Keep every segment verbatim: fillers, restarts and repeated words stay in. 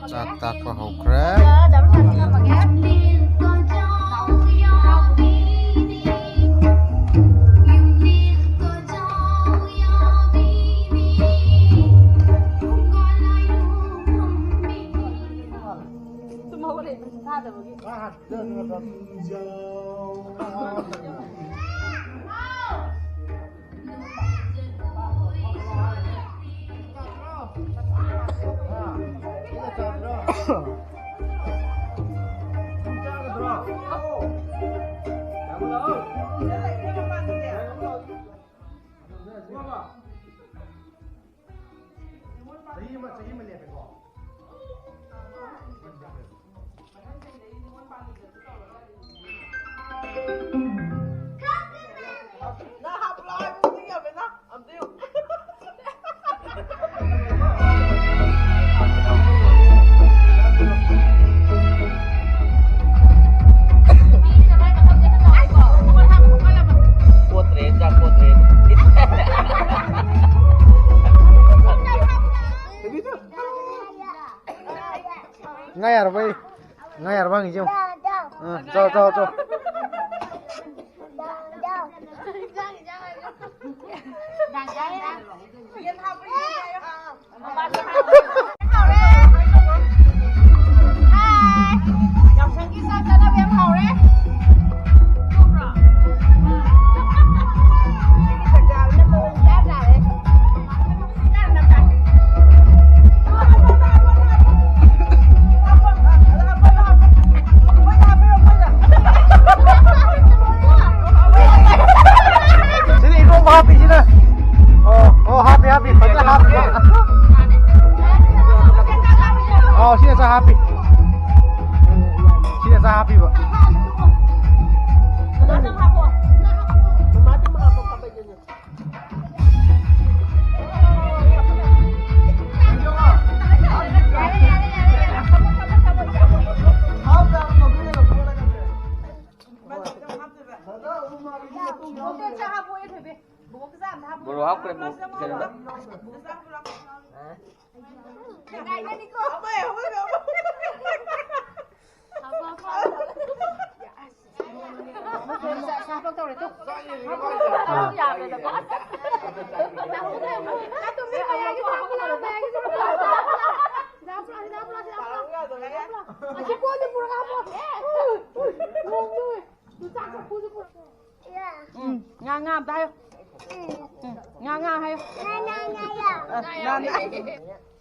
ꯆꯥꯛ ꯇꯥꯛꯄ ꯍꯧꯈ꯭ꯔꯦ꯫ ꯆꯍꯤ ꯑꯃ, ꯆꯍꯤ ꯑꯃ ꯂꯦꯞꯄꯦꯀꯣ꯫ ꯀꯣꯠꯇ꯭ꯔꯦ, ꯆꯥꯛ ꯀꯣꯠꯇ꯭ꯔꯦ꯫ ꯉꯥ ꯌꯥꯔꯕ ꯑꯩ? ꯉꯥ ꯌꯥꯔꯕ ꯍꯪꯉꯤꯁꯦ ꯌꯦꯡꯉꯨ꯫ ꯑꯥ, ꯆꯥꯎ, ꯆꯥꯎ, ꯆꯥꯎ꯫ ꯁꯤꯅ ꯏꯔꯣꯝꯕ ꯍꯥꯞꯄꯤꯁꯤꯅ꯫ ꯑꯣ, ꯑꯣ, ꯍꯥꯞꯄꯤ, ꯍꯥꯞꯄꯤ, ꯐꯖꯅ ꯍꯥꯞꯄꯤ꯫ ꯑꯣ, ꯁꯤꯅ ꯆꯥꯛ ꯍꯥꯞꯄꯤ꯫ ꯁꯤꯅ ꯆꯥꯛ ꯍꯥꯞꯄꯤꯕ꯫ ꯃꯣꯔꯣꯛ ꯍꯥꯞꯈ꯭ꯔꯦ, ꯃꯣꯔꯣꯛ ꯀꯩꯅꯣꯗ꯫ ꯍꯥꯄꯛ ꯇꯧꯔꯦ ꯇꯨ꯫ ꯑꯁꯤ ꯄꯣꯠꯁꯦ ꯄꯨꯔꯒ ꯍꯥꯄꯛꯑꯣ꯫ ꯎꯝ, ꯉꯥ ꯉꯥ ꯑꯝꯇ ꯍꯥꯏꯌꯣ꯫ ꯎꯝ, ꯉꯥ ꯉꯥ ꯍꯥꯏꯌꯣ꯫ ꯑ, ꯉꯥ ꯉꯥ꯫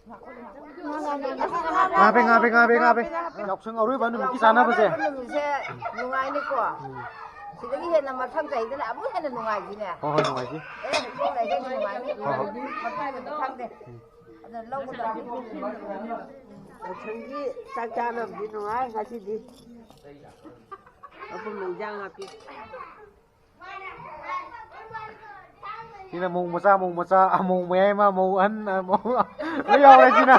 ꯉꯥ ꯄꯦ, ꯉꯥ ꯄꯦ, ꯉꯥ ꯄꯦ, ꯉꯥ ꯄꯦ꯫ ꯌꯥꯎꯁꯪ ꯑꯔꯣꯏꯕ ꯅꯨꯃꯤꯠꯀꯤ ꯆꯥꯅꯕꯁꯦ꯫ ꯅꯨꯃꯤꯠꯁꯦ ꯅꯨꯡꯉꯥꯏꯅꯤꯀꯣ꯫ ꯁꯤꯗꯒꯤ ꯍꯦꯟꯅ ꯃꯊꯪ ꯆꯍꯤꯗꯅ ꯑꯃꯨꯛ ꯍꯦꯟꯅ ꯅꯨꯡꯉꯥꯏꯈꯤꯅꯦ꯫ ꯍꯣꯏ, ꯍꯣꯏ, ꯅꯨꯡꯉꯥꯏꯈꯤ꯫ ꯑꯦ, ꯍꯧꯖꯤꯛ ꯂꯩꯔꯤꯉꯩꯗ ꯅꯨꯡꯉꯥꯏꯅꯤ꯫ ꯍꯣꯏ, ꯍꯣꯏ꯫ ꯃꯊꯪꯗ ꯃꯊꯪꯗ꯫ ꯑꯗ ꯂꯧꯒꯗꯕꯗꯤ ꯌꯥꯎꯁꯪꯒꯤ ꯆꯥꯛ ꯆꯥꯅꯕꯗꯤ ꯅꯨꯡꯉꯥꯏ ꯉꯁꯤꯗꯤ꯫ ꯑꯄꯨꯟꯕ ꯏꯟꯖꯥꯡ ꯅꯥꯄꯤ꯫ ꯁꯤꯅ ꯃꯧ ꯃꯆꯥ, ꯃꯧ ꯃꯆꯥ, ꯑꯃꯧ ꯃꯌꯥꯏ ꯑꯃ, ꯃꯧ ꯑꯍꯟ, ꯑꯃꯧ ꯂꯣꯏ ꯌꯥꯎꯔꯦ ꯁꯤꯅ꯫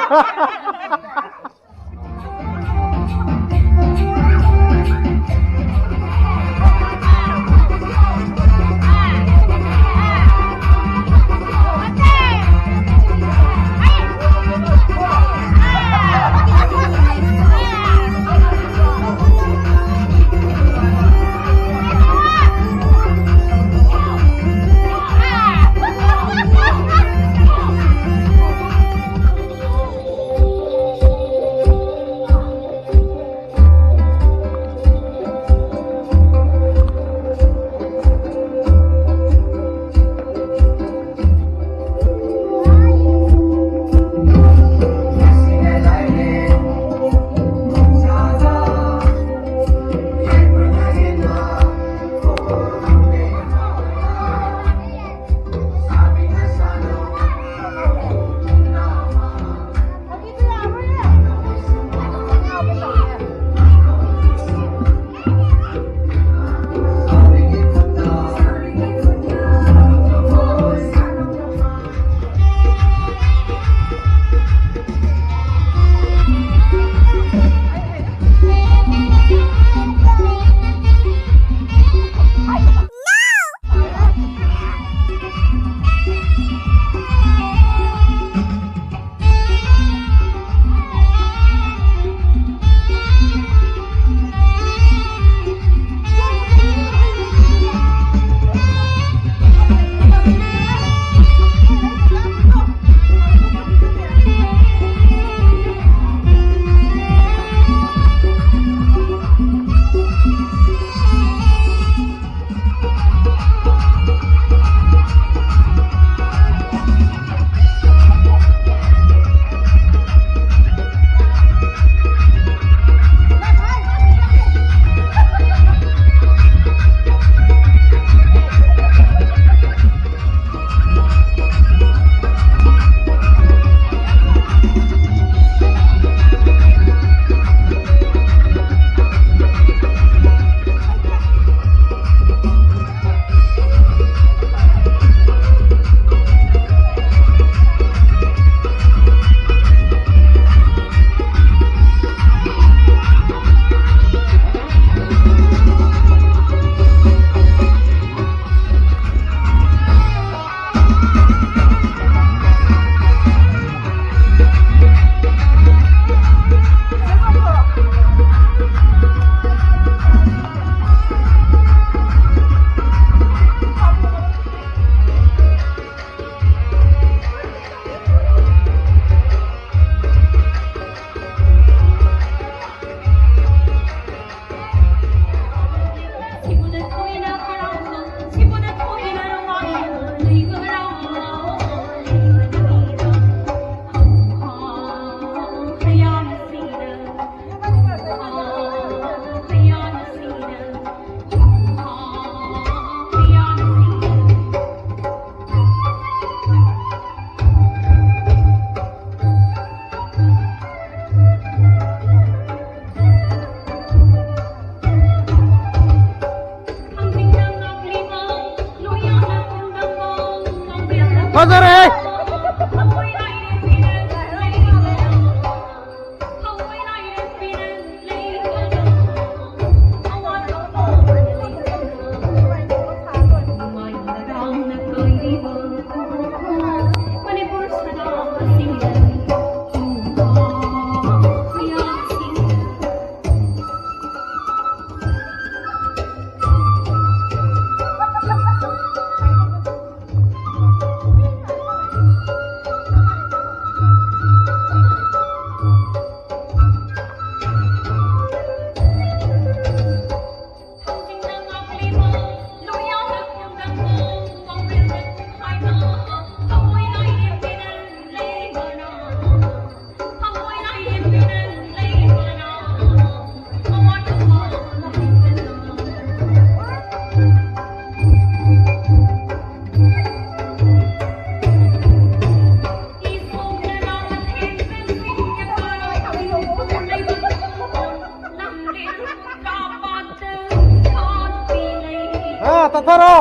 ꯐꯔꯣ꯫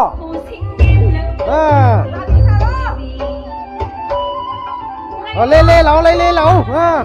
ꯑꯥ꯫ ꯑꯣ, ꯂꯩ, ꯂꯩ, ꯂꯥꯛꯑꯣ, ꯂꯩ, ꯂꯩ, ꯂꯥꯛꯑꯣ꯫ ꯑꯥ꯫